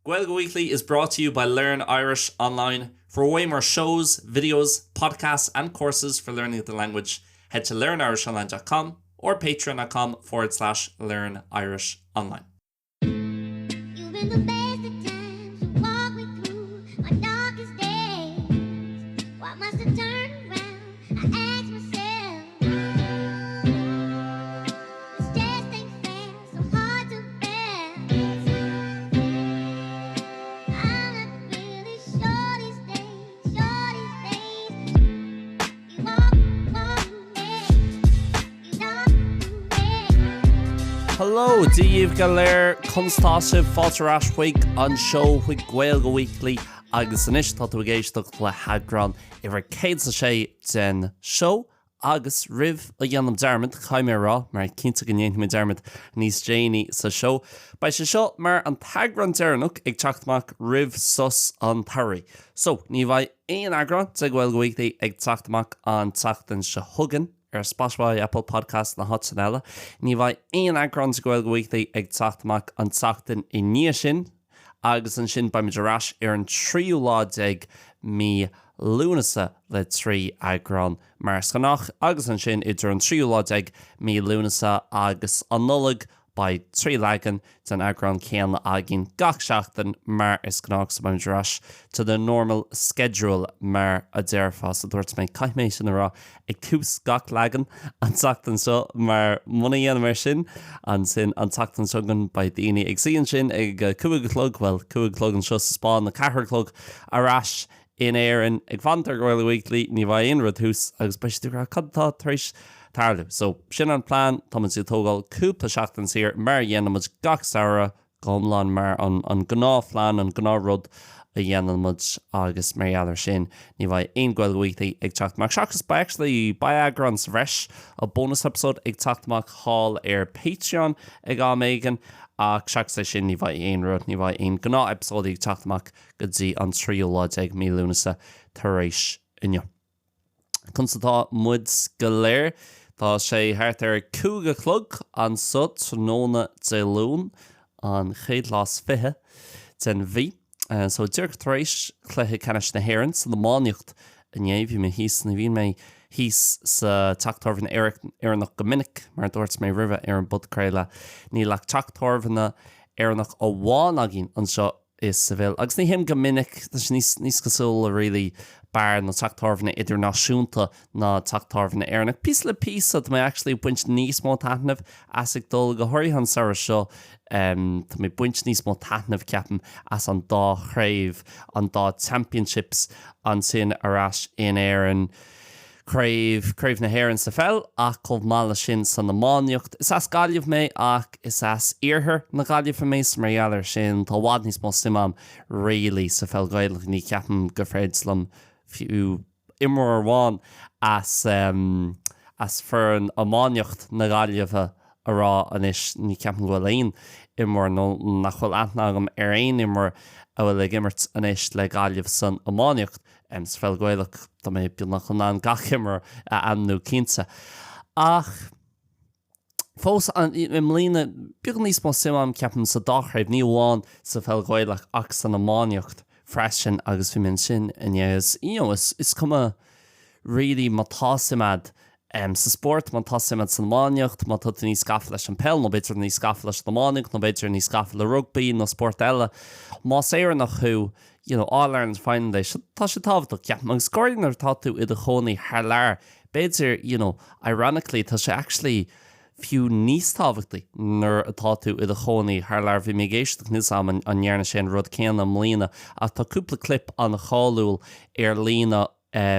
Gaeilge Weekly is brought to you by Learn Irish Online. For way more shows, videos, podcasts and courses for learning the language, head to learnirishonline.com or patreon.com forward slash learn Irish online. You've been the best of times to walk me through my darkest days. Why must I turn around? I ask myself. This just ain't fair, so hard to bear. I'm not really sure these days, sure these days. You walk, walk me, you don't me. Hello, Dia dhaoibh go léir, conas tá sibh? Fáilte ar ais chuig an seó, chuig Gaeilge Weekly agus anois tá tú ag éisteacht le heagrán uimhir 106 den seó Agus roimh a dhéanaim dearmad, caithfidh mé a rá, mar cinnte go ndéanfaidh mé dearmad níos déanaí sa seó, beidh sé seo mar an t-eagrán deireanach ag teacht amach roimh sos an tsamhraidh. So, ní bheidh aon eagrán de Gaeilge Weekly ag teacht amach an tseachtain seo chugainn ar Spotify, Apple Podcasts, na háiteanna eile. Ní bheidh aon eagrán de Gaeilge Weekly ag teacht amach an tseachtain i ndiaidh sin. Agus ansin beimid ar ais ar an tríú lá déag mí Lúnasa le 3 eagrán mar is gnách agus ansin idir an tríú lá déag mí Lúnasa agus an Nollaig beidh 3 leagan den eagrán céanna againn gach seachtain mar is gnách so beimid ar ais to the normal schedule mar a déarfá. So dúirt mé caithfidh mé sin a rá ag tús gach leagan an tseachtain seo mar muna dhéanaim é sin, ansin an tseachtain seo chugainn beidh daoine ag suí ansin ag a cúig a chlog, bhuel, cúig a chlog anseo sa Spáinn, a ceathair a chlog ar ais in Éirinn ag fanacht ar Gaeilge Weekly, ní bheidh aon rud thuas agus beidh siad ag rá cad atá tar éis tarlú. So, sin an plean, tá muid ag tógáil cúpla seachtain saor mar a dhéanann muid gach samhradh. go hiomlán mar an gnáthphlean, an gnáthrud a dhéanann muid agus mar gheall air sin ní bheidh aon Gaeilge Weekly ag teacht amach seachas beidh actually beidh eagrán sa bhreis, a bonus episode ag teacht amach thall ar Patreon ag am éigin ach seachas é sin ní bheidh aon rud, ní bheidh aon gnáth-eipeasóidí ag teacht amach go dtí an tríú lá déag mí Lúnasa tar éis inniu. Conas atá muid go léir? Tá sé thart ar a cúig a chlog anso tráthnóna Dé Luain, an chéad lá is 20 den mhí. So díreach tar éis chluiche ceannais na hÉireann san iománaíocht inné, bhí mé thíos, ní bhíonn mé thíos sa teach tábhairne Éireannach go minic, mar a dúirt mé roimhe ar an bpodchraoladh. Níl ach teach tábhairne Éireannach amháin againn anseo i Seville. Agus ní théim go minic, tá sé níos, níos cosúla le really beár nó teach tábhairne idirnáisiúnta ná teach tábhairne Éireannach. Píosa le píosa, tá mé actually ag baint níos mó taitnimh as ag dul, go háirithe an samhradh seo, tá mé ag baint níos mó taitnimh, ceapaim, as an dá chraobh, an dá championships ansin ar ais in Éirinn. Craobh, Craobh na hÉireann sa pheil ach chomh maith leis sin san iománaíocht. Is as Gaillimh mé ach is as iarthar na Gaillimhe mé so mar gheall air sin tá i bhfad níos mó suim a'm really sa pheil Ghaelach. Ní cheapaim gur féidir liom fiú imreoir amháin as as foireann iománaíocht na Gaillimhe a rá anois. Ní cheapaim go bhfuil aon imreoir nó nach bhfuil aithne agam ar aon imreoir a bhfuil ag imirt anois le Gaillimh san iománaíocht. Sa pheil Ghaelach, tá mé beagnach in ann gach imreoir a ainmniú cinnte. Ach fós, i mbliana, beagán níos mó suim agam, ceapaim, sa dá chraobh, ní amháin sa pheil Ghaelach ach san iománaíocht freisin agus bhí mé ansin inné is, you know, is cuma really má tá suim a'd sa spórt, má tá suim a'd san iománaíocht, má tá tú níos gafa leis an peil nó b'fhéidir níos gafa leis an iománaíocht nó b'fhéidir níos gafa le rugbaí nó spórt eile, más Éireannach thú, you know, All Ireland Final Day, seo, tá sé tábhachtach, ceapaim, agus go háirithe nuair atá tú i do chónaí thar lear, b'fhéidir, you know, ironically, tá sé actually fiú níos tábhachtaí nuair atá tú i do chónaí thar lear. Bhí mé ag éisteacht, níl 's a'm an ndearna sé an rud céanna i mbliana, ach tá cúpla clip an-cháiliúil ar líne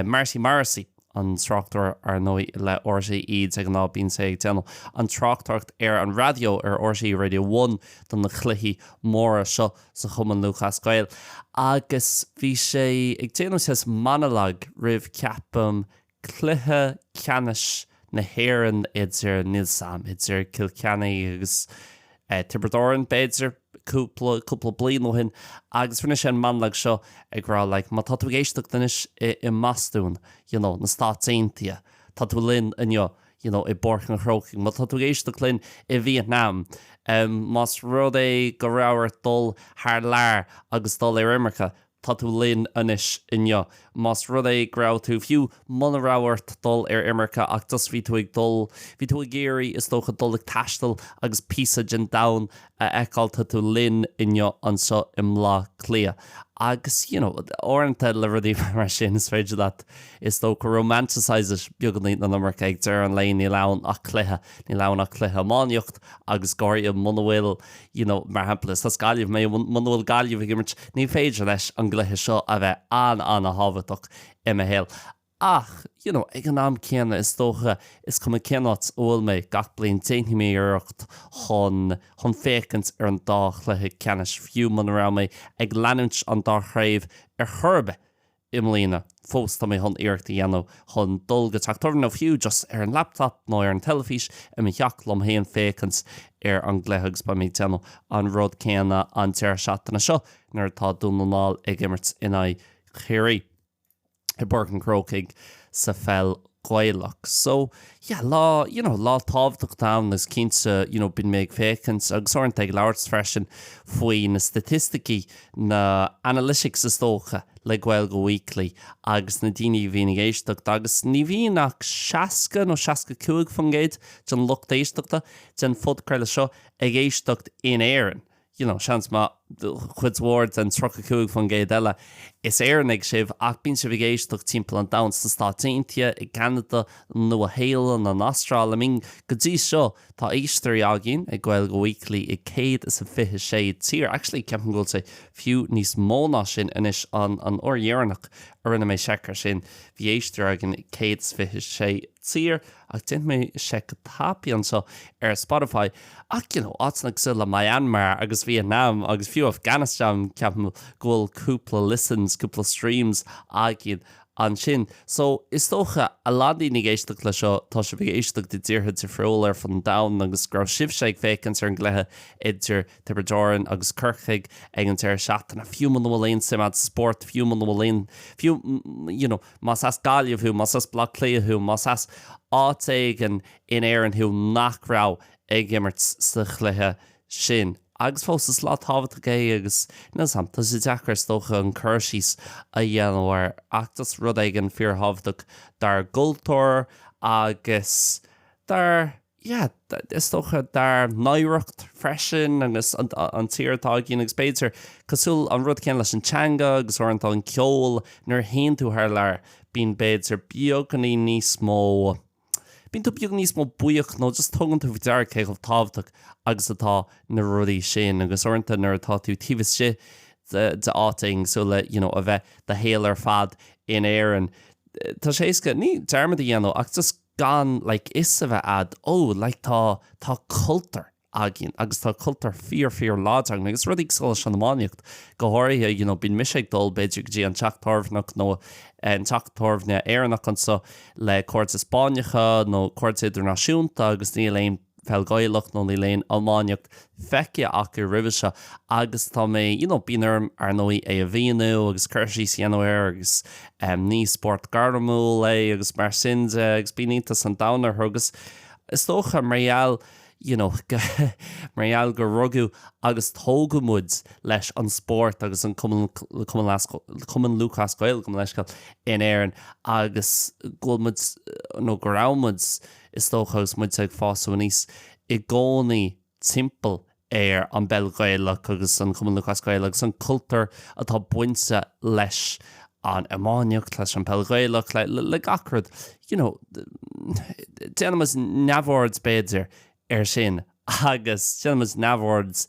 Marty Morrissey, an tráchtaire ar ndóigh le RTÉ de ghnáth, bíonn sé ag déanamh an tráchtaireacht ar an raidió ar RTÉ Radio One do na cluichí móra seo sa Chumann Lúthchleas Gael agus bhí sé ag déanamh saghas monologue roimh ceapaim cluiche ceannais na hÉireann idir, níl 's a'm, idir Cill Chainnigh agus Tiobraid Árann b'fhéidir, cúpla, cúpla bliain ó shin agus rinne sé an monologue seo ag rá like má tá tú ag éisteacht anois i i mBostún, you know, na Stáit Aontaithe, tá tú linn inniu, you know, i bPáirc an Chrócaigh, má tá tú ag éisteacht linn i Vítneam, más rud é go raibh ort dul thar lear agus dul ar imirce, tá tú linn anois inniu. Más rud é go raibh tú, fiú muna raibh ort dul ar imirce ach just bhí tú ag dul, bhí tú ag iarraidh, is dócha, dul ag taisteal agus píosa den domhan a fheiceáil, tá tú linn inniu anseo i mBleá Cliath. Agus, you know, uaireanta le rudaí mar sin is féidir leat, is dócha, romanticise beagáinín an iomarca. Ag deireadh an lae níl ann ach cluiche, níl ann ach cluiche iománaíocht agus go háirithe muna bhfuil, you know, mar shampla, is as Gaillimh mé, muna bhfuil Gaillimh ag imirt, ní féidir leis an gcluiche seo a bheith an-an-thábhachtach i mo shaol. Ach, you know, ag an am céanna, is dócha, is cuma cén áit a bhfuil mé, gach bliain déanfaidh mé iarracht chun, chun féachaint ar an dá chluiche ceannais, fiú muna raibh mé ag leanúint an dá chraobh ar chor ar bith i mbliana, fós tá mé chun iarracht a dhéanamh chun dul go teach tábhairne nó fiú just ar an laptop nó ar an teilifís i mo theach liom féin féachaint ar an gcluiche agus beidh mé ag déanamh an rud céanna an deireadh seachtaine seo nuair atá Dún na nGall ag imirt in aghaidh Chiarraí. i bPáirc an Chrócaigh sa pheil Ghaelach. So, yeah, lá, you know, lá tábhachtach ann agus cinnte, you know, bíonn mé ag féachaint agus uaireanta ag labhairt freisin faoi na staitisticí, na analytics is dócha, le Gaeilge Weekly agus na daoine a bhíonn ag éisteacht agus ní bhíonn ach 60 nó 65% den lucht éisteachta den phodchraoladh seo ag éisteacht in Éirinn. you know, seans maith, cuid mhór den 35% eile, is Éireannaigh sibh ach bíonn sibh ag éisteacht timpeall an domhain, sna Stáit Aontaithe, i gCeanada, an Nua-Shéalainn, an Astráil, I mean, go dtí seo, tá éisteoirí againn ag Gaeilge Weekly i 126 tír, actually ceapaim go bhfuil sé fiú níos mó ná sin anois, an an uair dheireanach a rinne mé seic air sin, bhí éisteoirí againn i 126 tír. Ach déanfaidh mé seic go tapaidh anseo ar Spotify. Ach you know, áiteanna cosúil le Myanmar agus Vietnam agus fiú Afghanistan, ceapaim go bhfuil cúpla listens, cúpla streams againn ansin. So, is dócha, a lán daoine ag éisteacht le seo, tá sibh ag éisteacht i dtíortha difriúla ar fud an domhain agus go raibh sibhse ag féachaint ar an gcluiche idir Tiobraid Árann agus Corcaigh ag an deireadh seachtaine, fiú muna bhfuil aon suim agat sa spórt, fiú muna bhfuil aon, fiú, you know, Más as Gaillimh thú, más as Baile Átha Cliath thú, más as áit éigin in Éirinn thú nach raibh ag imirt sa chluiche sin. Agus fós, is lá tábhachtach é agus níl 's a'm, tá sé deacair is dócha an cur síos a dhéanamh air ach just rud éigin fíorthábhachtach dár gcultúr agus dár yeah, is dócha dár n-oidhreacht freisin agus an tír atá againn agus b'fhéidir cosúil an rud céanna leis an teanga agus uaireanta an ceol, nuair a théann tú thar lear bíonn b'fhéidir beagáinín níos mó, bíonn tú beagán níos mó buíoch nó just tugann tú faoi deara cé chomh tábhachtach agus atá na rudaí sin agus uaireanta nuair atá tú taobh istigh de áit éigin cosúil le you know a bheith do shaol ar fad in Éirinn, tá sé éasca, ní dearmad a dhéanamh ach just gan like fhios a bheith a'd, oh like tá, tá cultúr againn agus tá cultúr fíor fíor láidir againn agus rudaí cosúil leis an iománaíocht go háirithe, you know bíonn mise ag dul b'fhéidir go dtí an teach tábhairneach nó an teach tábhairne Éireannach anseo le cairde Spáinneacha nó cairde idirnáisiúnta agus níl aon peil Ghaelach nó níl aon iománaíocht feicthe acu roimhe seo agus tá mé, you know, bíonn orm, ar ndóigh, é a mhíniú agus cur síos a dhéanamh air agus ní spórt gairmiúil é agus mar sin de agus bíonn iontas an domhain orthu agus is dócha mar gheall, you know, mar gheall gur rugadh agus tógadh muid leis an spórt agus an Cumann, Cumann Lúthchleas Gael, gabh mo leithscéal, in Éirinn agus go bhfuil muid, nó go raibh muid, is dócha, agus muid ag fás aníos, i gcónaí timpeall ar an bpeil Ghaelach agus an Cumann Lúthchleas Gael agus an cultúr atá bainte leis an iománaíocht, leis an bpeil Ghaelach, le gach rud. You know, déanaimid neamhaird, b'fhéidir, air sin agus déanaimid neamhaird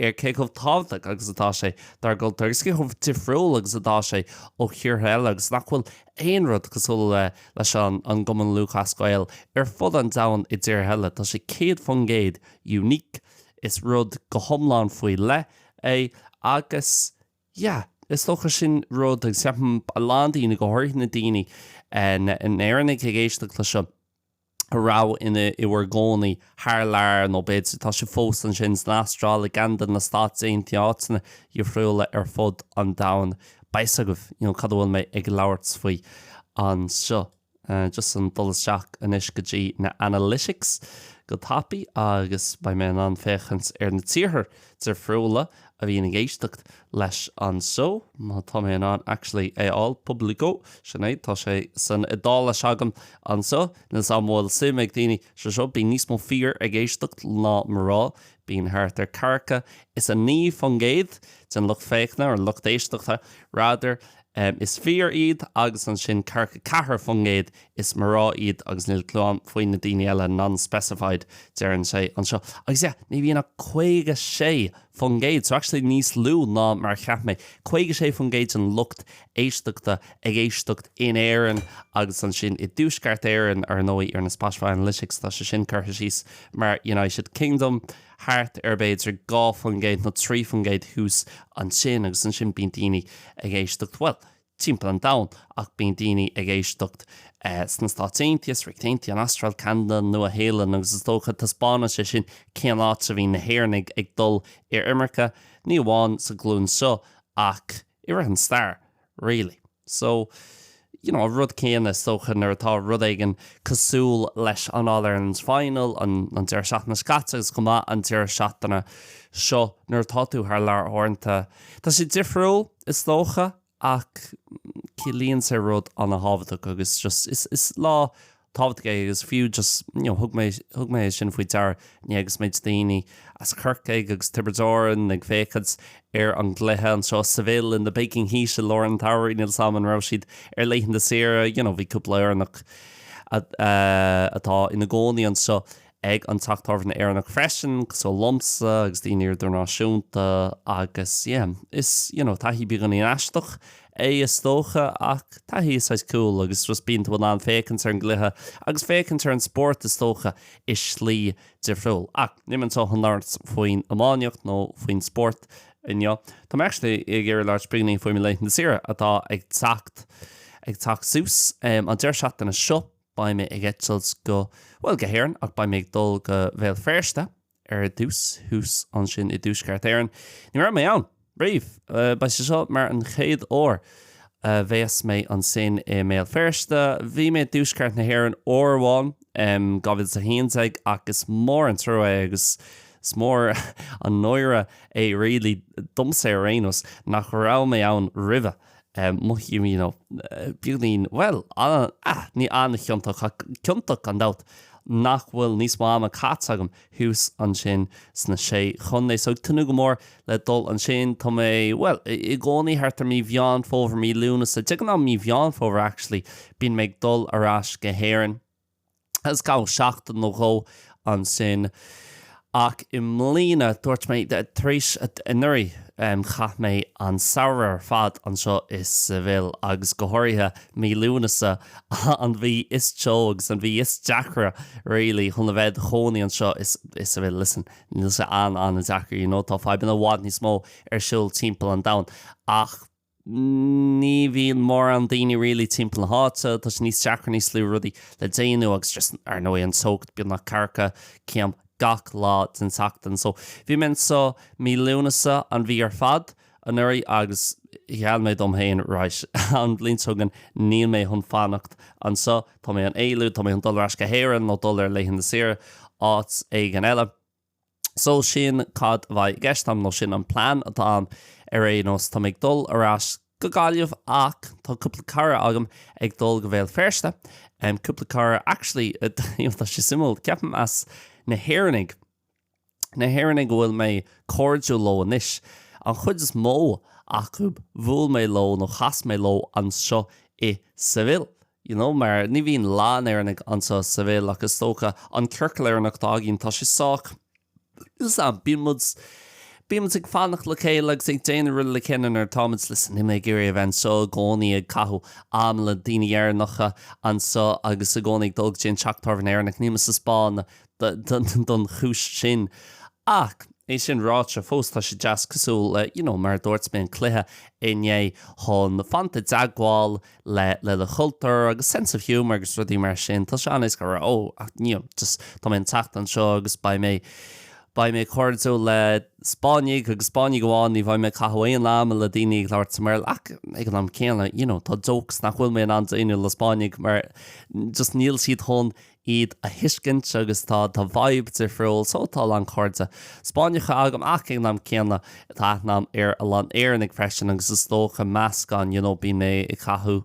ar cé chomh tábhachtach agus atá sé dár gcultúr agus cé chomh difriúil agus atá sé ó thíortha eile agus nach bhfuil aon rud cosúil le leis an an gCumann Lúthchleas Gael ar fud an domhain i dtíortha eile. Tá sé 100% unique, is rud go hiomlán faoi leith é agus yeah, is dócha sin rud agus ceapaim a lán daoine, go háirithe na daoine, na Éireannaigh ag éisteacht le seo, a raibh ina i bhur gcónaí thar lear nó b'fhéidir tá sibh fós ansin san Astráil, i gCeanada, na Stáit Aontaithe, áiteanna dhifriúla ar fud an domhain. Beidh fhios agaibh you know cad a bhfuil mé ag labhairt faoi anseo. Just chun dul isteach anois go dtí na analytics go tapaidh agus beidh mé in ann féachaint ar na tíortha difriúla a bhíonn ag éisteacht leis an seó, má tá mé in ann actually é a fháil, Público, sin é, tá sé san Iodáilis agam anseo, níl 's a'm an bhfuil suim ag daoine sa seo, bíonn níos mó fir ag éisteacht ná mná, bíonn thart ar ceathracha is 9% den lucht féachana, or lucht éisteachta rather, is fir iad agus ansin ceathracha 4% is mná iad agus níl clue a'm faoi na daoine eile, non-specified deireann sé anseo. Agus yeah, ní bhíonn ach 56%, so actually níos lú ná mar a cheap mé, 56% den lucht éisteachta ag éisteacht in Éirinn agus ansin i dTuaisceart Éireann ar ndóigh ar na Spotify Analytics tá sé sin curtha síos mar United Kingdom thart ar b'fhéidir 2% nó 3% thuas ansin agus ansin bíonn daoine ag éisteacht, bhuel, timpeall an domhain ach bíonn daoine ag éisteacht sna Stáit Aontaithe, sa Ríocht Aontaithe, an Astráil, Ceanada, an Nua-Shéalainn agus is dócha taispeánann sé sin cén áit a bhíonn na hÉireannaigh ag dul ar imirce, ní amháin sa ghlúin seo ach i rith an stair really. So, you know, an rud céanna is dócha nuair atá rud éigin cosúil leis an All-Ireland Final an deireadh seachtaine seo caite agus chomh maith an deireadh seachtaine seo nuair atá tú thar lear uaireanta. Tá sé difriúil is dócha ach ciallaíonn sé rud ana-thábhachtach agus just is is lá tábhachtach é agus fiú just you know thug mé thug mé é sin faoi deara inné agus muid daoine as Corcaigh agus Tiobraid Árann ag féachaint ar an gcluiche anseo Seville in the baking heat i lár an tsamhraidh níl 's a'm an raibh siad ar laethanta saoire you know bhí cúpla Éireannach atá ina gcónaí anseo ag an teach tábhairne Éireannach freisin, cosúil liomsa agus daoine idirnáisiúnta agus yeah, is you know taithí beagáinín aisteach é is dócha ach taithí saghas cool agus just bíonn tú in ann féachaint ar an gcluiche agus féachaint ar an spórt is dócha i slí difriúil. Ach níl mé anseo chun labhairt faoin iománaíocht nó faoin spórt inniu. Tá mé actually ag iarraidh labhairt beagáinín faoi mo laethanta saoire atá ag teacht ag teacht suas an deireadh seachtaine seo. Beidh mé ag eitilt go, bhuel, go hÉirinn ach beidh mé ag dul go Bhéal Feirste ar dtús, thuas ansin i dTuaisceart Éireann. Ní raibh mé ann riamh. Beidh sé seo mar an chéad uair a bheas mé ansin i mBéal Feirste. Bhí mé i dTuaisceart na hÉireann uair amháin, 2011, ach is mór an trua é agus is mór an náire é really, domsa ar aon nós, nach raibh mé ann roimhe. Mothaím, you know, beagáinín, bhuel, ah, ní an-chiontach ach ciontach gan dabht, nach bhfuil níos mó ama caite agam thuas ansin sna Sé Chontae. So ag tnúth go mór le dul ansin. Tá mé, bhuel, i gcónaí thart ar mí Mheán Fómhair, mí Lúnasa, de ghnáth mí Mheán Fómhair actually, bíonn mé ag dul ar ais go hÉirinn. Agus gabh seachtain nó dhó ansin. Ach i mbliana, dúirt mé, tar éis anuraidh, chaith mé an samhradh ar fad anseo i Seville agus go háirithe mí Lúnasa, an mhí is teo agus an mhí is deacra really chun a bheith i do chónaí anseo i Seville. Listen, níl sé an-an-deacair, you know, tá fadhbanna i bhfad níos mó ar siúl timpeall an domhain ach, ní bhíonn mórán daoine really timpeall na háite, tá sé níos deacra, níos lú rudaí le déanamh agus just ar ndóigh an teocht beagnach ceathracha céim gach lá den tseachtain. So bhí mé anseo mí Lúnasa an mhí ar fad anuraidh agus gheall mé dom féin right an bhliain seo chugainn níl mé chun fanacht anseo, tá mé chun éalú, tá mé chun dul ar ais go hÉirinn nó dul ar laethanta saoire áit éigin eile. So sin cad a bheidh i gceist agam, nó sin an plean atá agam ar aon nós. Tá mé ag dul ar ais go Gaillimh ach tá cúpla cara agam ag dul go Bhéal Feirste. Cúpla cara actually, tá sé suimiúil, ceapaim as na hÉireannaigh, na hÉireannaigh a bhfuil mé cairdiúil leo anois, an chuid is mó acu bhuail mé leo nó chas mé leo anseo i Seville. You know, mar ní bhíonn a lán Éireannaigh anseo i Seville ach is dócha an ciorcal Éireannach atá againn, tá sé sách, bíonn muid, bíonn muid ag fanacht le chéile agus ag déanamh rudaí le chéile nuair atá muid, listen, níl mé ag iarraidh a bheith anseo i gcónaí ag caitheamh am le daoine Éireannacha anseo agus i gcónaí ag dul go dtí an teach tábhairne Éireannach, níl mé sa Spáinn don chúis sin. Ach é sin ráite, fós tá sé deas cosúil le, you know, mar a dúirt mé an cluiche inné chun fanacht i dteagmháil le le do chultúr agus sense of humour agus rudaí mar sin. Tá sé an-éasca a rá, oh, you know, just tá mé ag teacht anseo agus beidh mé. Beidh mé cairdiúil le Spáinnigh agus Spáinnigh amháin, ní bheidh mé ag caitheamh aon ama le daoine ag labhairt sa mBéarla ach ag an am céanna, you know, tá jokes nach bhfuil mé in ann déanamh le Spáinnigh mar just níl siad chun iad a thuiscint agus tá tá vibe difriúil so tá a lán cairde Spáinneacha agam ach ag an am céanna tá aithne agam ar a lán Éireannaigh freisin agus is dócha meascán, you know, bíonn mé ag caitheamh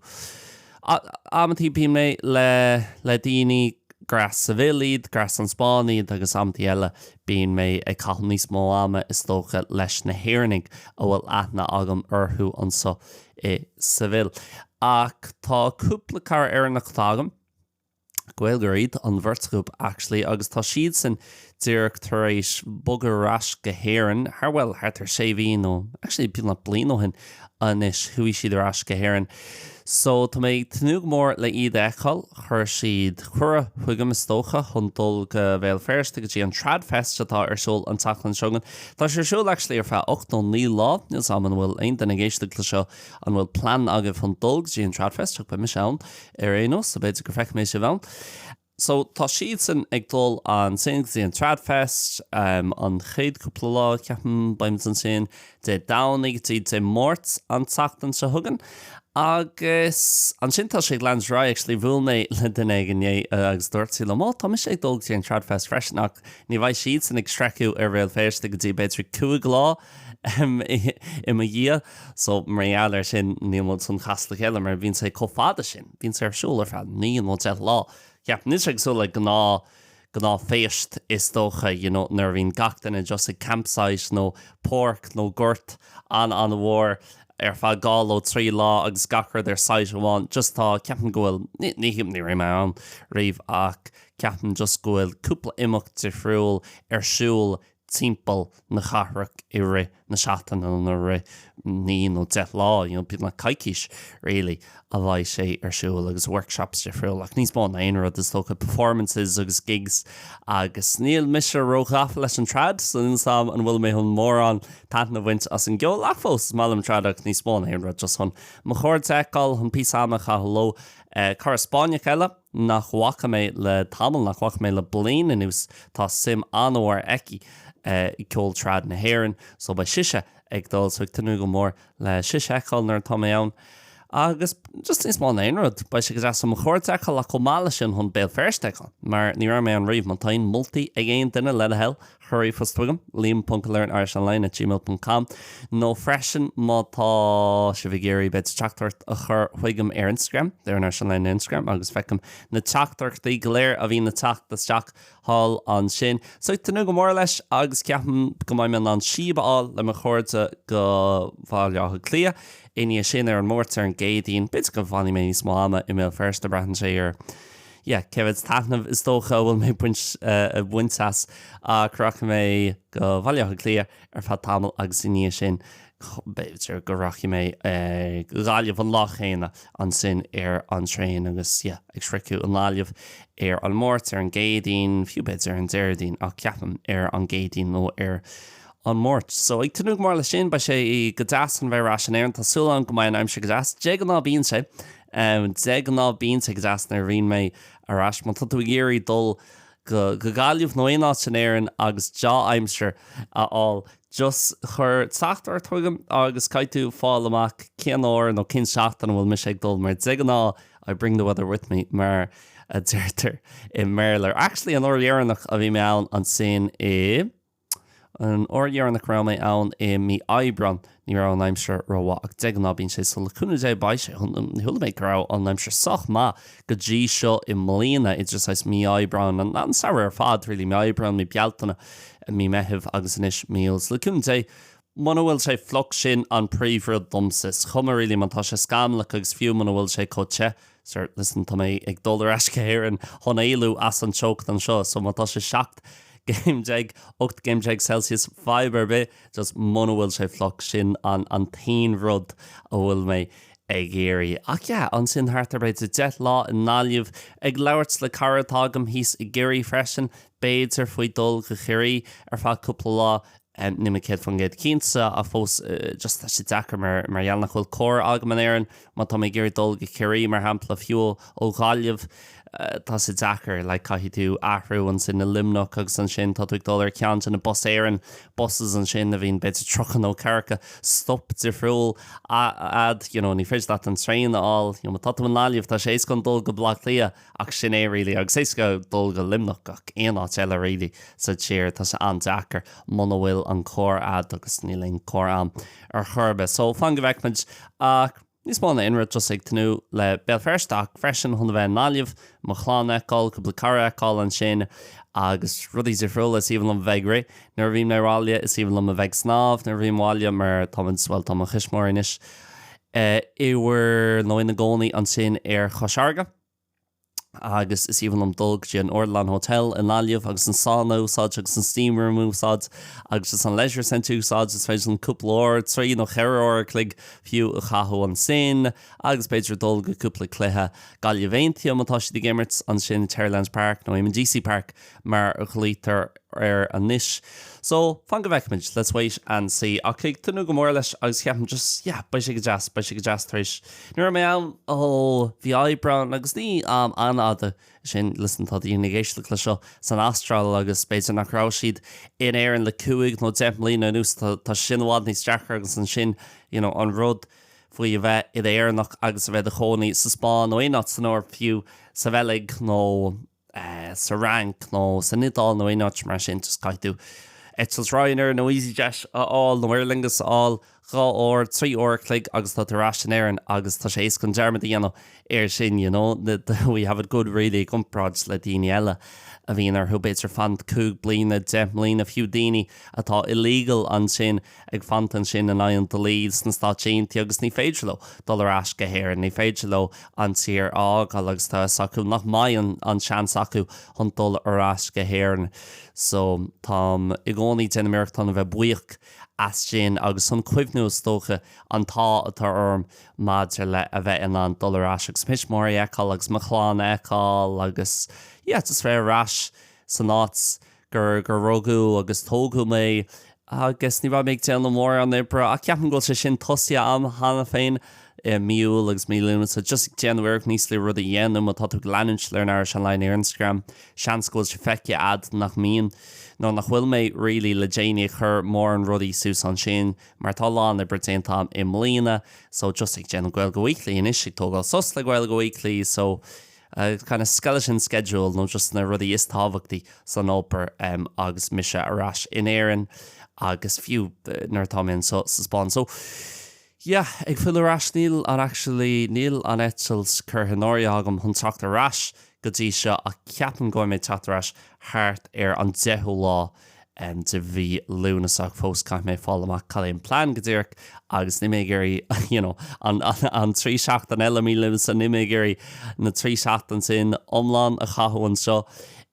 Amantaí bíonn mé le le daoine gur as Seville iad, gur as an Spáinn iad agus amantaí eile bíonn mé ag caitheamh níos mó ama is dócha leis na hÉireannaigh a bhfuil aithne agam orthu anseo i Seville. Ach tá cúpla cara Éireannach atá agam. Gaeilgeoir iad an bheirt acu actually agus tá siadsan díreach tar éis bogadh ar ais go hÉirinn thar, bhuel, thart ar sé mhí nó actually beagnach bliain ó shin anois chuaigh siad ar ais go hÉirinn. So tá mé ag tnúth go mór le iad a fheiceáil. Chuir siad cuireadh chugam is dócha chun dul go Bhéal Feirste go dtí an Tradfest atá ar siúl an tseachtain seo chugainn. Tá sé ar siúl actually ar feadh 8 nó 9 lá, níl 's a'm an bhfuil aon duine ag éisteacht le seo an bhfuil plean agaibh chun dul go dtí an Tradfest ach beidh mise ann ar aon nós, so b'fhéidir go bhfeicfidh mé sibh ann. So tá siadsan ag dul ansin go dtí an Tradfest an chéad cúpla lá, ceapaim, beidh muid ansin Dé Domhnaigh go dtí Dé Máirt an tseachtain seo chugainn. Agus ansin tá sé ag leanúint ar aghaidh, actually bhuail mé le duine éigin inné agus dúirt sí liom, oh tá mise ag dul go dtí an Tradfest freisin ach ní bheidh siadsan ag sroicheadh ar Bhéal Feirste go dtí b'fhéidir 5 lá i mo dhiaidh. So, mar gheall air sin, níl muid chun casadh le chéile mar bíonn sé chomh fada sin, bíonn sé ar siúl ar feadh 9 nó 10 lá. Ceapaim, níl sé cosúil le gnáth, gnáthfhéist is dócha, you know, nuair a bhíonn gach duine just ag campsite nó páirc nó gort an-an-mhór ar feadh dhá nó trí lá agus gach rud ar site amháin. Just tá, ceapaim go bhfuil, ní, ní, ní raibh mé ann riamh ach ceapaim just go bhfuil cúpla imeacht difriúil ar siúl timpeall na cathrach i rith na seachtaine nó i rith 9 nó 10 lá, you know, beagnach coicís really a bheidh sé ar siúl agus workshops difriúil ach níos mó ná aon rud is dócha performances agus gigs agus níl mise róghafa leis an trad so níl 's a'm an bhfuil mé chun mórán taitneamh a bhaint as an gceol ach fós is maith liom trad ach níos mó ná aon rud just chun mo chairde a fheiceáil, chun píosa ama a chaitheamh leo. Cara Spáinneach eile. nach bhfaca mé le tamall, nach bhfaca mé le bliain anuas, tá suim an-mhór aici i gceol trad na hÉireann, so beidh sise ag dul, so ag tnúth go mór le sise a fheiceáil nuair atá mé ann. Agus just níos mó ná aon rud, beidh sé go deas mo chairde a fheiceáil ach chomh maith leis sin chun Béal Feirste a fheiceáil, mar ní raibh mé ann riamh. Má tá aon moltaí ag aon duine le do thoil, Cuir ríomhphost chugam, liam ponc learn irish online at gmail ponc com nó freisin má tá sibh ag iarraidh b'fhéidir teachtaireacht a chur chuigam ar Instagram, Learn Irish Online ar Instagram agus feicim na teachtaireachtaí go léir a bhíonn ag teacht isteach thall ansin. So ag tnúth go mór leis agus ceapaim go mbeidh mé in ann síob a fháil le mo chairde go Bhaile Átha Cliath i ndiaidh sin ar an Máirt ar an gCéadaoin. B'fhéidir go bhfanfaidh mé níos mó ama i mBéal Feirste, braitheann sé ar yeah, cé mhéad taitneamh is dócha a bhfuil mé ag baint as ach rachaidh mé go Bhaile Átha Cliath ar feadh tamaill agus i ndiaidh sin b'fhéidir go rachaidh mé go Gaillimh an lá chéanna ansin ar an traein agus yeah, ag sroicheadh i nGaillimh ar an Máirt, ar an gCéadaoin, fiú b'fhéidir ar an Déardaoin ach ceapaim ar an gCéadaoin nó ar an Máirt. So ag tnúth go mór leis sin, beidh sé go deas chun bheith ar ais in Éirinn. Tá súil agam go mbeidh an aimsir go deas. De ghnáth bíonn sé. De ghnáth bíonn sé go deas nuair a bhíonn mé ar ais. Má tá tú ag iarraidh dul go go Gaillimh nó aon áit in Éirinn agus deá-aimsir a fháil, just cuir teachtaireacht chugam agus caithfidh tú fáil amach cén uair nó cén seachtain a bhfuil mise ag dul mar de ghnáth I bring the weather with me mar a deirtear i mBéarla. Actually an uair dheireanach a bhí mé ann ansin i. An uair dheireanach a raibh mé ann i mí Aibreán ní raibh an aimsir rómhaith ach de ghnáth bíonn sé so le cúnamh Dé beidh sé. Chuala mé go raibh an aimsir sách maith go dtí seo i mbliana idir saghas mí Aibreán, an samhradh ar fad really, mí Aibreán, mí Bealtaine, mí Meithimh agus anois mí Iúil. So le cúnamh Dé muna bhfuil sé fliuch sin an príomhrud domsa. Is cuma really má tá sé scamallach agus fiú muna bhfuil sé chomh te. Sir, listen, tá mé ag dul ar ais go hÉirinn chun éalú as an teocht anseo, so má tá sé 17 gcéim, 18 gcéim Celsius, fadhb ar bith, just muna bhfuil sé fliuch, sin an an t-aon rud a bhfuil mé ag iarraidh. Ach yeah, ansin thart ar b'fhéidir 10 lá i nGaillimh, ag labhairt le cara atá agam thíos i gCiarraí freisin, b'fhéidir faoi dul go Ciarraí ar feadh cúpla lá. Níl mé 100% cinnte ach fós just tá sé deacair mar mar gheall nach bhfuil carr agam in Éirinn má tá mé ag iarraidh dul go Ciarraí mar shampla fiú ó Ghaillimh tá sé deacair like caithfidh tú athrú ansin i Luimneach agus ansin tá tú ag dul ar ceann de na Bus Éireann buses ansin a bhíonn b'fhéidir 30 nó 40 stop difriúil a'd you know ní féidir leat an traein a fháil you know má tá tú i nGaillimh tá sé éasca chun dul go Baile Átha Cliath Ach sin é really, agus éasca dul go Luimneach ach aon áit eile really sa tír tá sé an-deacair muna bhfuil an carr a'd agus níl aon carr a'm ar chor ar bith. So fan go bhfeicfimid ach níos mó ná aon rud just ag tnúth le Béal Feirste ach freisin chun a bheith i nGaillimh, mo chlann a fheiceáil, cúpla cara a fheiceáil ansin agus rudaí difriúla. Is aoibhinn liom a bheith ag rith nuair a bhím abhaile, is aoibhinn liom a bheith ag snámh nuair a bhím abhaile mar táimid, bhuel tá mo thuismitheoirí anois i bhur nó ina gcónaí ansin ar Chois Fharraige agus is aoibhinn liom dul go dtí an Ardilaun Hotel i nGaillimh agus an sauna a úsáid agus an steam room a úsáid agus just an leisure centre a úsáid. Is féidir liom cúpla uair, trí nó cheithre uair a chloig fiú a chaitheamh ansin agus b'fhéidir dul go cúpla cluiche Gaillimh Aontaithe má tá siad ag imirt ansin i Terrylands Park nó Eamonn Deacy Park mar a ghlaoitear air anois. So, fan go bhfeicfimid, let's wait and see. Ach ag tnúth go mór leis agus ceapaim just, yeah, beidh sé go deas, beidh sé go deas tar éis, ní raibh mé ann ó mhí Aibreán agus ní am an-fhada sin, listen, tá daoine ag éisteacht le seo san Astráil agus b'fhéidir nach raibh siad in Éirinn le cúig nó 10 mbliana anuas, tá, tá sin i bhfad níos deacra agus ansin, you know, an rud faoi a bheith i d'Éireannach agus a bheith i do chónaí sa Spáinn nó aon áit san Eoraip fiú, sa Bheilg nó. sa Fhrainc nó san Iodáil nó aon áit mar sin, just caithfidh tú eitilt Ryanair nó EasyJet a fháil nó Aer Lingus a fháil, 2 uair, 3 uair a chloig agus tá tú ar ais in Éirinn agus tá sé éasca an dearmad a dhéanamh air sin, you know, we have it good really i gcomparáid le daoine eile a bhíonn orthu b'fhéidir fanacht cúig bliana, 10 mbliana, fiú daoine atá illegal ansin ag fanacht ansin in aghaidh an dlí sna Stáit Aontaithe agus ní féidir leo dul ar ais go hÉirinn, ní féidir leo an tír a fhágáil agus tá a fhios acu nach mbeidh an seans acu chun dul ar ais go hÉirinn. So táim i gcónaí déanamh iarracht chun a bheith buíoch as sin agus chun cuimhniú is dócha an t-ádh atá orm maidir le a bheith in ann dul ar ais agus mo thuismitheoirí a fheiceáil agus mo chlann a fheiceáil agus yeah just bheith ar ais san áit gur gur rugadh agus tógadh mé agus ní raibh mé ag déanamh mórán oibre ach ceapaim go bhfuil sé sin tosaithe a'm cheana féin i mí Iúil agus mí Lúnasa just ag déanamh iarracht níos lú rudaí a dhéanamh má tá tú ag leanúint Learn Irish Online ar Instagram seans go bhfuil sé feicthe a'd nach mbíonn nó nach bhfuil mé really le déanaí ag cur mórán rudaí suas ansin mar tá a lán oibre déanta a'm i mbliana so just ag déanamh Gaeilge Weekly anois ag tógáil sos le Gaeilge Weekly so kind of skeleton schedule nó just na rudaí is tábhachtaí san obair agus mise ar ais in Éirinn agus fiú nuair atá mé anseo sa Spáinn. So yeah, ag filleadh ar ais níl an actually níl an eitilt curtha in áirithe agam chun teacht ar ais go dtí seo ach ceapaim go mbeidh mé ag teacht ar ais thart ar an 10ú lá de mhí Lúnasa ach fós caithfidh mé fáil amach cad é an plean go díreach agus níl mé ag iarraidh you know an an 3 seachtain eile mí Lúnasa níl mé ag iarraidh na 3 seachtain sin iomlán a chaitheamh anseo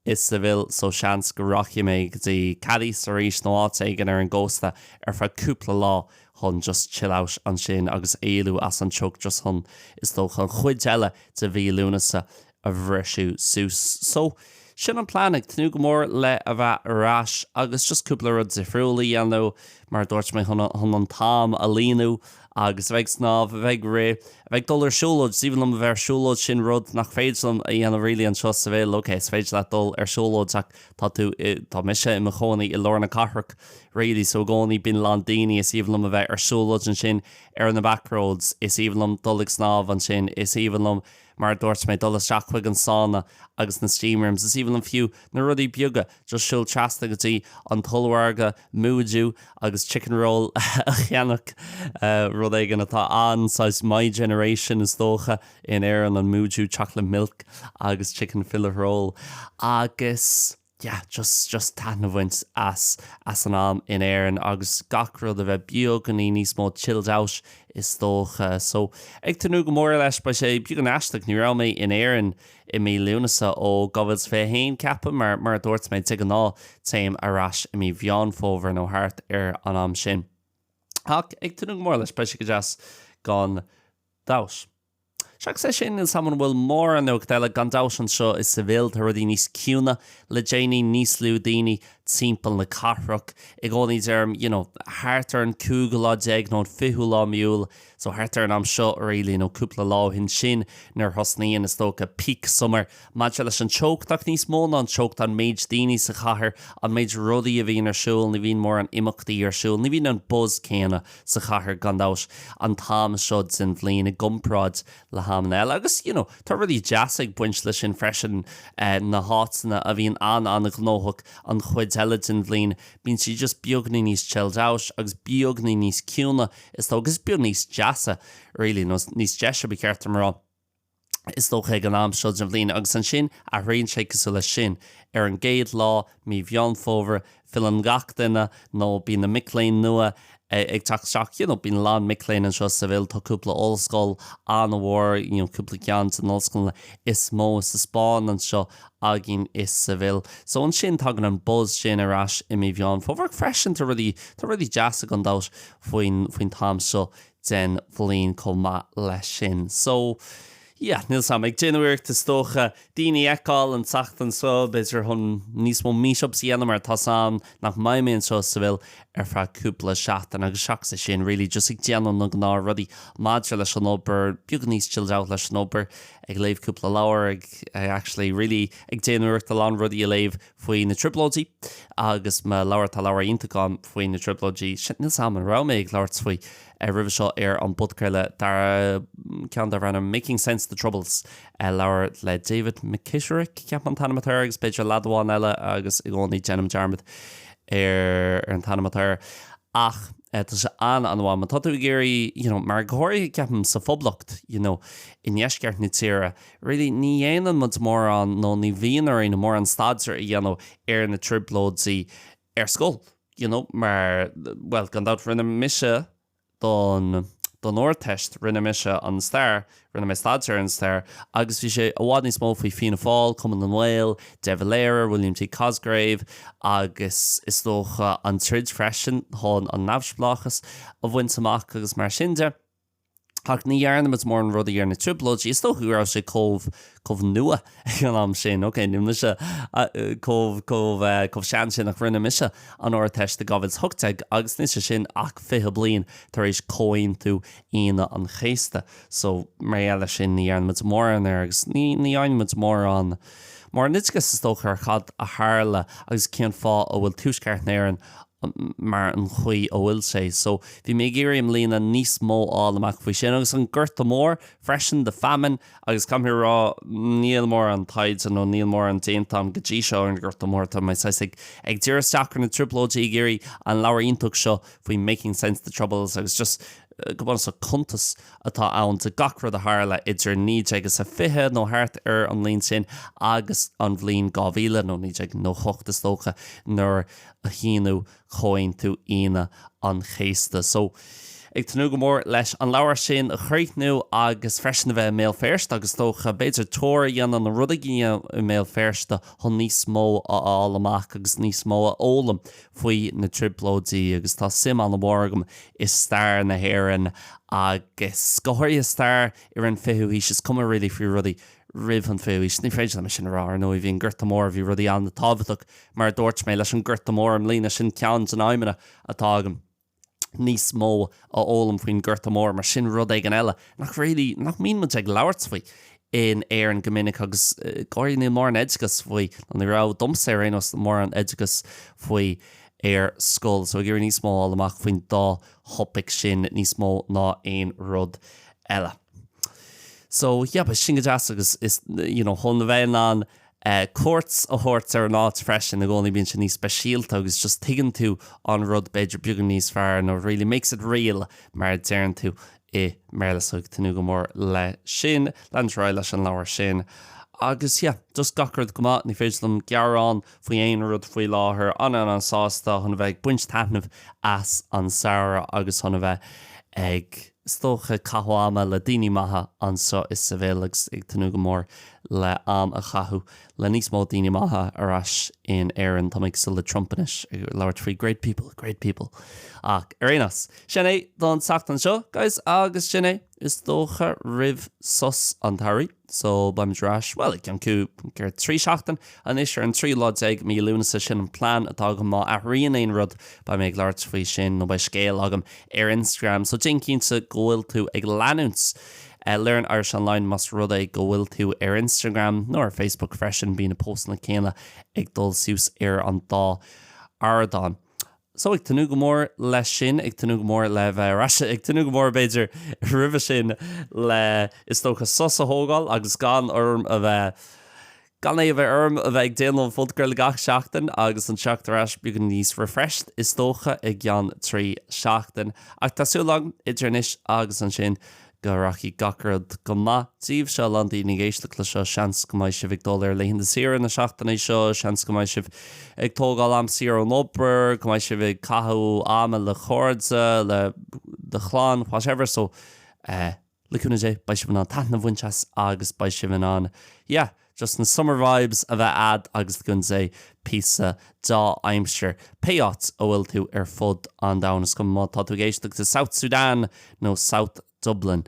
i Seville so seans go rachaidh mé go dtí Cadiz arís nó áit éigin ar an gcósta ar feadh cúpla lá chun just chill out ansin agus éalú as an teocht just chun is dócha an chuid eile de mhí Lúnasa a bhriseadh suas. So, sin an plean, ag tnúth go mór le a bheith ar ais agus just cúpla rud difriúil a dhéanamh, mar a dúirt mé, chun an t-am a líonadh agus a bheith ag snámh, a bheith ag rith, a bheith ag dul ar siúlóid, is aoibhinn liom a bheith ar siúlóid, sin rud nach féidir liom a dhéanamh really anseo sa Seville, ok, is féidir leat dul ar siúlóid ach tá tú, tá mise i mo chónaí i lár na cathrach really so i gcónaí bíonn a lán daoine, is aoibhinn liom a bheith ar siúlóid ansin ar na back roads, is aoibhinn liom dul ag snámh ansin, is aoibhinn liom Mar a dúirt mé, dul isteach chuig an sauna agus na steam rooms, is aoibhinn liom fiú na rudaí beaga, just siúl trasna go dtí an t-ollmhargadh Muju agus chicken roll a cheannach, rud éigin atá an-saghas my generation is dócha in Éirinn, an Muju chocolate milk agus chicken fillet roll agus. yeah, just, just taitneamh a bhaint as, as an am in Éirinn agus gach rud a bheith beagáinín níos mó chilled out is dócha. So, ag tnúth go mór leis, beidh sé beagán aisteach, ní raibh mé in Éirinn i mí Lúnasa ó 2021 ceapaim, mar, mar a dúirt mé, de ghnáth téim ar ais i mí Mheán Fómhair nó thart ar an am sin. Ach ag tnúth go mór leis, beidh sé go deas gan dabht. Seachas é sin, níl 's a'm an bhfuil mórán nuacht eile. Gan dabht anseo i Seville tá rudaí níos ciúine le déanaí, níos lú daoine. timpeall na cathrach. I gcónaí deirim, you know, thart ar an cúigiú lá déag nó an fichiú lá mí Iúil, so thart ar an am seo really nó cúpla lá ó shin sin nuair a thosnaíonn is dócha peak summer. Maidir leis an teocht ach níos mó ná an teocht an méid daoine sa chathair, an méid rudaí a bhíonn ar siúl, ní bhíonn mórán imeachtaí ar siúl, ní bhíonn an buzz céanna sa chathair gan dabht an t-am seo den bhliain i gcomparáid le hamanna eile. Agus, you know, tá rudaí deasa ag baint leis sin freisin, na háiteanna a bhíonn an-an-ghnóthach an chuid eile den bhliain, bíonn siad just beagainín níos chilled out agus beagainín níos ciúine is dócha, agus beag níos deasa really, nó níos deise ba cheart dom a rá, is dócha ag an am seo den bhliain. Agus ansin athraíonn sé cosúil leis sin. Ar an gcéad lá, mí Mheán Fómhair, filleann gach duine nó bíonn na mic léinn nua ag teacht isteach, you know, bíonn a lán mic léinn anseo i Seville, tá cúpla ollscoil an-mhór, you know, cúpla ceann de na ollscoileanna is mó sa Spáinn anseo againn i Seville. So ansin tagann an buzz sin ar ais i mí Mheán Fómhair ach freisin tá rudaí, tá rudaí deasa gan dabht faoin, faoin t-am seo den bhliain chomh maith leis sin. So, yeah, níl 's a'm, ag déanamh iarracht is dócha daoine a fheiceáil an tseachtain seo, b'fhéidir chun níos mó meetups a dhéanamh mar tá 's a'm nach mbeidh mé anseo i Seville ar feadh cúpla seachtain agus seachas é sin really just ag déanamh na gnáth rudaí maidir leis an obair, beagán níos chilled out leis an obair, ag léamh cúpla leabhar, ag actually really ag déanamh iarracht a lán rudaí a léamh faoi na Trioblóidí agus mo leabhar, tá leabhar iontach agam faoi na Trioblóidí, sin, níl 's a'm an raibh mé ag labhairt faoi roimhe seo ar an bpodchraoladh, dar, ceann darbh ainm Making Sense of the Troubles, leabhar le David McKitterick, ceapaim an t-ainm atá air, agus b'fhéidir leaid amháin eile agus i gcónaí déanaim dearmad ar an t-ainm atá air. Ach tá sé an-an-mhaith má tá tú ag iarraidh, you know, mar go háirithe ceapaim sa Phoblacht, you know, i ndeisceart na tíre, really ní dhéanann muid mórán nó ní bhíonn orainn mórán staidéir a dhéanamh ar na Trioblóidí ar scoil, you know, mar, bhuel, gan dabht rinne mise don, don Ardteist, rinne mise an stair, rinne mé staidéar ar an stair agus bhí sé i bhfad níos mó faoi Fianna Fáil, Cumann na nGael, De Valera, William T. Cosgrave agus is dócha an troid freisin chun an neamhspleáchas a bhaint amach agus mar sin de. Ach ní dhearna muid mórán rudaí ar na Trioblóidí, is dócha go raibh sé chomh, chomh nua ag an am sin. Ok, níl mise chomh, chomh, chomh sean sin ach rinne mise an Ardteist i 2018 agus níl sé sin ach 20 bliain tar éis Comhaontú Aoine an Chéasta. So, mar gheall air sin ní dhearna muid mórán air agus ní, ní fhaigheann muid mórán, mórán oideachas is dócha ar cad a tharla agus cén fáth a bhfuil Tuaisceart na hÉireann mar an chaoi a bhfuil sé. So, bhí mé ag iarraidh i mbliana níos mó a fháil amach faoi sin agus an Gorta Mór freisin, the famine, agus caithfidh mé a rá, níl mórán taighde nó níl mórán déanta agam go dtí seo ar an Ghorta Mór. Tá mé saghas ag ag díriú isteach ar na Trioblóidí ag iarraidh an leabhar iontach seo faoi Making Sense of the Troubles agus just go bunúsach cuntas atá ann de gach rud a tharla idir 1920 nó thart ar an mbliain sin agus an bhliain 2000 nó 1998 is dócha nuair a shíniú Comhaontú Aoine an Chéasta. So, ag tnúth go mór leis an leabhar sin a chríochnú agus freisin a bheith i mBéal Feirste agus is dócha, b'fhéidir tour a dhéanamh nó rud éigin a dhéanamh i mBéal Feirste chun níos mó a fháil amach agus níos mó a fhoghlaim faoi na Trioblóidí agus tá suim an-mhór agam i stair na hÉireann agus go háirithe stair i rith an fichiú haois, is cuma really faoi rudaí roimh an fichiú haois, ní féidir liom é sin a rá, ar ndóigh bhí an Gorta Mór, bhí rudaí an-tábhachtach Mar a dúirt mé, leis an Gorta Mór i mbliana, sin ceann de na aidhmeanna atá agam, níos mó a fhoghlaim faoin Gorta Mór, mar sin rud éigin eile nach really, nach mbíonn muid ag labhairt faoi in Éirinn go minic agus go háirithe níl mórán oideachas faoi, nó ní raibh domsa ar aon nós mórán oideachas faoi ar scoil. So ag iarraidh níos mó a fháil amach faoin dá thopaic sin níos mó ná aon rud eile. So yeah, beidh sin go deas agus is, you know, chun a bheith in ann cuairt a thabhairt ar an áit freisin i gcónaí bíonn sé níos speisialta agus just tuigeann tú an rud b'fhéidir beagán níos fearr nó really makes it real mar a deireann tú i mBéarla so ag tnúth go mór le sin, leanúint ar aghaidh leis an leabhar sin agus yeah just gach rud go maith, ní féidir liom gearán faoi aon rud faoi láthair, an-an-an-sásta chun a bheith ag baint taitneamh as an samhradh agus chun a bheith ag. is dócha, caitheamh ama le daoine maithe anseo i Seville agus ag tnúth go mór le am a chaitheamh le níos mó daoine maithe ar ais in Éirinn. Tá mé cosúil le Trump anois ag labhairt faoi great people, great people. Ach ar aon nós, sin é don tseachtain seo, guys, agus sin é is dócha roimh sos an tsamhraidh. So beimid ar ais, bhuel, i gceann cúig, 3 seachtain anois ar an 13 lá mí Lúnasa, sin an plean atá agam. Má athraíonn aon rud beidh mé ag labhairt faoi sin nó beidh scéal agam ar Instagram. So déan cinnte go bhfuil tú ag leanúint Learn Irish Online más rud é go bhfuil tú ar Instagram nó ar Facebook freisin, bíonn na postanna céanna ag dul suas ar an dá ardán. So ag tnúth go mór leis sin, ag tnúth go mór le bheith ar ais, ag tnúth go mór b'fhéidir roimhe sin le is dócha sos a thógáil agus gan orm a bheith, gan é a bheith orm a bheith ag déanamh an phodchraoladh gach seachtain agus an teacht ar ais beagán níos refreshed is dócha i gceann 3 seachtain. Ach tá súil agam idir anois agus ansin go rachaidh gach rud go maith daoibh. Seo a lán daoine ag éisteacht le seo, seans go mbeidh sibh ag dul ar laethanta saoire na seachtaine seo, seans go mbeidh sibh ag tógáil am saor ón obair, go mbeidh sibh ag caitheamh ama le cairde, le do chlann, whatever, so eh le cúnamh Dé beidh sibh in ann taitneamh a bhaint as agus beidh sibh in ann yeah just na summer vibes a bheith a'd agus le cúnamh Dé píosa dea-aimsir pé áit a bhfuil tú ar fud an domhain, is cuma má tá tú ag éisteacht i South Sudan nó South Dublin.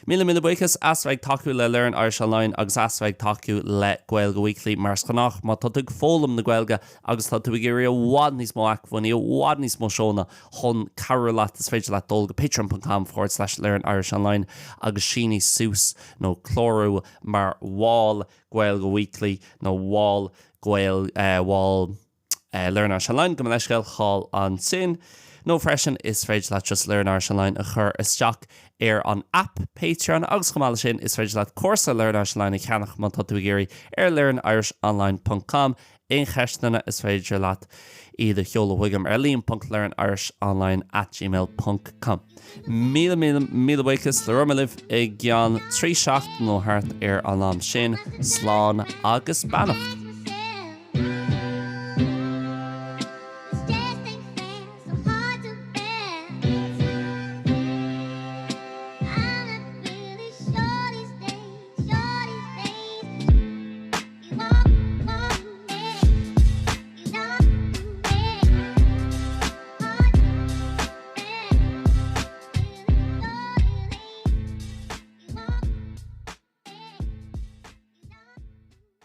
Míle míle buíochas as bheith ag tacú le Learn Irish Online agus as bheith ag tacú le Gaeilge Weekly mar is gnách má tá tú ag foghlaim na Gaeilge agus tá tú ag iarraidh i bhfad níos mó acmhainní, i bhfad níos mó seónna chun cabhrú leat is féidir leat dul go patreon ponc com forward slash learn irish online agus síniú suas nó clárú mar bhall Gaeilge Weekly nó bhall Gael bhall Learn Irish Online, gabh mo leithscéal thall ansin. Nó freisin is féidir leat just Learn Irish Online a chur isteach ar an aip Patreon agus chomh maith leis sin is féidir leat cúrsa Learn Irish Online a cheannach má tá tú ag iarraidh ar learnirishonline ponc com. Aon cheisteanna is féidir leat iad a sheoladh chugam ar liam.learnirishonline at gmail ponc com. Míle míle míle buíochas labhróidh mé libh i gceann 3 seachtain nó thart ar an am sin. Slán agus beannacht.